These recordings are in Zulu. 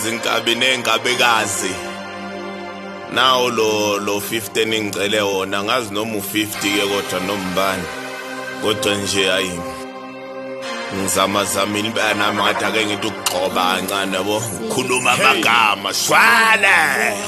Zinkabi nenkabikazi. Nawo lo 15 ngicele wona, ngazi noma u50 ke kodwa nombani. Kodwa nje ayi ngizama zamile impela nami, ngathi ake ngithi ukugxoba kancane yabo, ngikhuluma amagama shwale.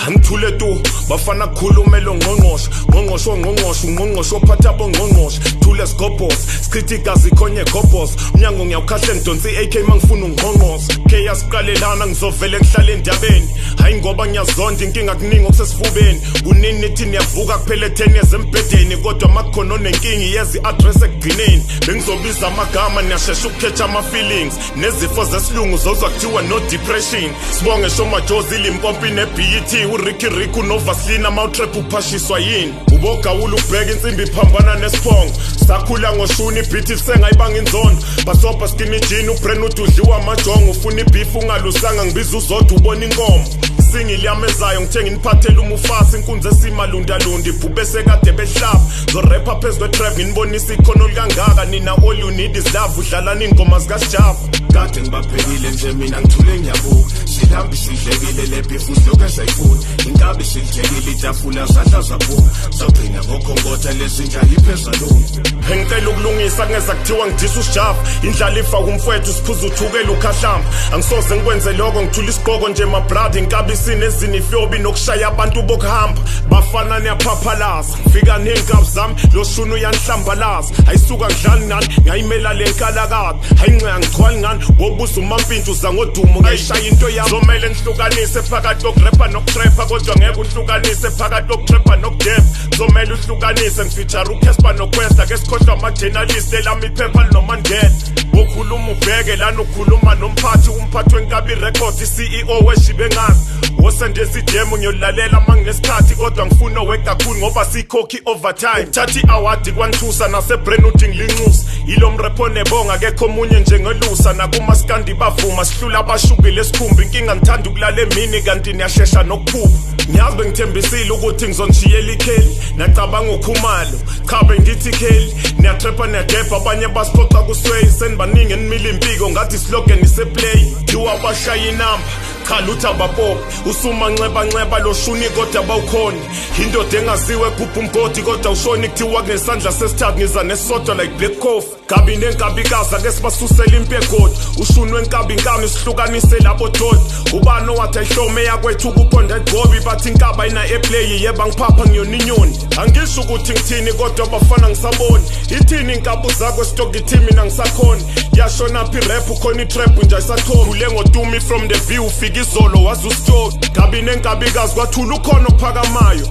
Angithule tu bafana, khulume lo ngqongqoshe, ngqongqoshe, ongqongqoshe, ungqongqoshe ophatha abongqongqoshe. Thule sigobhos, sichitha igazi khonye gobhos, umnyango ngiyawukhahla, ngidonsa i-AK mangifuna ungqongqoshe. Ke yasiqalelana, ngizovele ngihlale endabeni, hayi ngoba ngiyazonda inkinga, kuningi okusesifubeni. Kunini nithi niyavuka kuphela 10 years embhedeni, kodwa makukhona onenkinga iyeza i-address ekugcineni. Bengizobiza amagama, niyashesha ukukhetha ama-feelings nezifo zesilungu, zozwa kuthiwa no depression. Sibonge Shomajozi, iLimpopo ine-BET, uRicky Rick unovaslina, mawutrap uphashiswa yini, ubogawula ubheka insimbi iphambana nesiphongo. Sakhula ngoshuni ibhithi lisengayibanga inzondo, basobha skinny jean, ubren ududliwa amajongo, ufuna i-beef ungalusanga, ngibiza uzodwa ubona inkomo singile yami ezayo. Ngithe nginiphathele umufasi, inkunzi esimalundalunda, ibhubese kade behlaba, zorepha phezu kwe-trap, nginibonisa ikhono likangaka nina. All you need is love, udlalani iy'ngoma zikasijava. Kade ngibabhekile nje mina, ngithule ngiyabuka, silambi sidlekile le beef, usilokhu esayifuna inkabi, sidlekile itafula, zadla zaphuka, zagcina ngokhonkotha lezinja yiphezaluni. Ngicela ukulungisa, kungeza kuthiwa ngidisa usijava, indlala ifa kumfwethu, siphuza uthukela ukhahlamba, angisoze ngikwenze lokho, ngithula isigqoko nje mabrad. Inkabi sinezini ifyobi nokushaya abantu bokuhamba, bafana niyaphaphalaza, fika ney'nkabi zami, lo shuni uyanihlambalaza. Ayisuka ngidlali nani, ngayimela le nkalakade, hayi nce angigcwali ngani, wobuza umampintsha uza ngodumo, ngayishaya into yami. Zomele nihlukanise phakathi kokurepha nokutrepha, kodwa ngeke uhlukanise phakathi kokutrepha nokudepha. Zomele uhlukanise ngifeature uCasper noQuesta, ke sikhohlwa ama-journalist, elami iphepha linoMandela. Wokhuluma ubheke lana, ukhuluma nomphathi, umphathi weNkabi Records, i-CEO weshibengazi, wosendesa i-demo, ngiyolalela manginesikhathi, kodwa ngifuna owe kakhulu ngoba sikhokhi overtime. Thatha i-award kwanthusa naseBrentwood, ngilinxusa yilo mrepho nebonga, akekho omunye njengelusa, nakumaskandi bavuma, sihlula abashukile esikhumbi. Inkinga ngithanda ukulala emini, kanti niyashesha nokuphupha. Ngiyazi bengithembisile ukuthi ngizonishiyela ikheli, nacabanga ukhumalo, cha bengithi ikheli, niyatrepha niyadebha, abanye basiphoxa kusway, senibaningi enimile impiko ngathi slogan iseplay, thiwa bashaya inamba, cha lutho abapopi, usumanxebanxeba lo shuni kodwa bawukhoni, indoda engaziwe egubha umgodi kodwa ushoni, kuthiwa kunesandla sesithathu, ngiza nesisodwa like Black Coffee. Kabi nenkabikazi, ake sibasusele impi egodi, ushuni wenkabi inkani, sihlukanise labo dodi. Ubani owathi ayihlome yakwethu ukuphonda egobi, bathi inkaba ina airplay, yeba ngiphapha ngiyona inyoni. Angisho ukuthi ngithini kodwa bafana ngisaboni ithini inkabu zakho esitoki, mina ngisakhoni, yashona phi rap, ukhona i-trap nje ayisachomi ule ngotumi from the view, ufika izolo wazi ustoki. Kabi nenkabikazi, kwathula ukhona ophakamayo,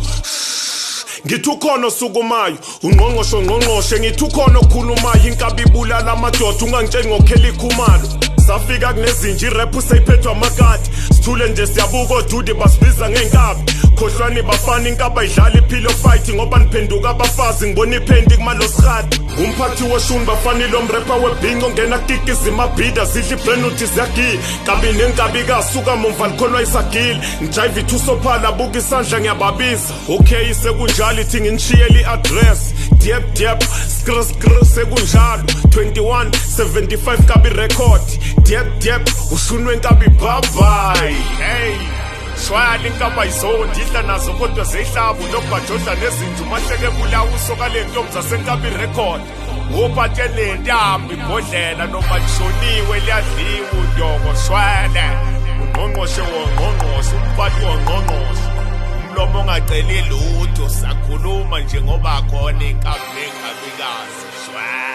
ngithi ukhona osukumayo, ungqongqoshe, ongqongqoshe, ngithi ukhona okhulumayo, inkabi ibulala amadoda, ungangitsheli ngoKelly Khumalo. Safika kunezinja, irephu seyiphethwe amakati, sithule nje siyabuka, odude basibiza ngey'nkabi. Khohlwani bafana, inkaba idlala i-pillow fight ngoba niphenduka abafazi, ngibona iphenti kumalosihati. Umphathi woshuni bafanile, omrepha webhinco, ngena kikiza imabhida, zidla ibrenuthi ziyagila, kabi nenkabi kasuka mumva likholwa isagile, ngijayiva ithusophala, buka isandla ngiyababiza. Okay, sekunjalo, ithi nginishiyele i-address, diep diep skr skr, sekunjalo, 21 75 Kabi Record, diep diep, ushunwe nkabi, bye bye. Hey shwala, inkaba izondi idla nazo kodwa zeyihlabu, nobhajodla nezinja, umahleke bulawa usoka le ntombi zaseNkabi Record, wophathe nentambo ibhodlela noma lishoniwe liyadliwa udoko. Shwele, ungqongqoshe wongqongqoshe, umphathi wongqongqoshe, umlomo ongaceli lutho, sakhuluma nje ngoba khona inkabi nenkabikazi. Shwele.